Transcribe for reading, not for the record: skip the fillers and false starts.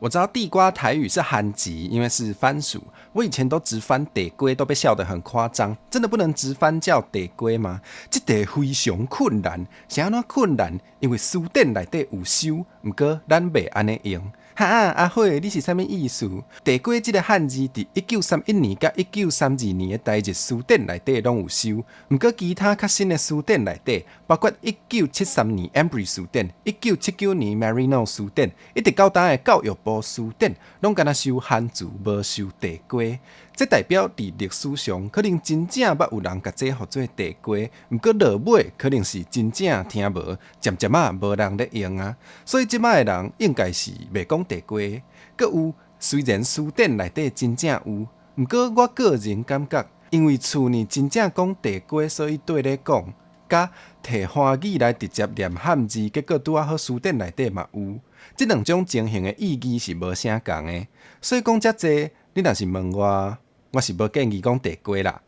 我知道地瓜台語是番薯，因為是番薯。我以前都直翻地瓜，都被笑得很誇張。真的不能直翻叫地瓜嗎？這題非常困難。是按怎困難？因為詞典內底有收，毋過咱袂按呢用。哈，阿火，你是啥物意思？地瓜這個漢字，佇1931年佮1932年的台日詞典內底攏有收，毋過其他較新的詞典內底，包括1973年 Embree 詞典、1979年 Marino 詞典，一直到今的教育部詞典，攏干焦收番薯，無收地瓜。這代表佇歷史上可能真正捌有人共這號做地瓜，毋過落尾可能是真正聽無，漸漸仔無人咧用啊。所以這擺的人應該是袂講地瓜。閣有，雖然詞典內底真正有，毋過我個人感覺，因為厝呢真正講地瓜，所以綴咧講，佮提華語來直接念漢字，結果拄仔好詞典內底嘛有，這兩種情形的意義是無啥仝的。所以講遮濟，你若是問我，我是無建議講地瓜啦。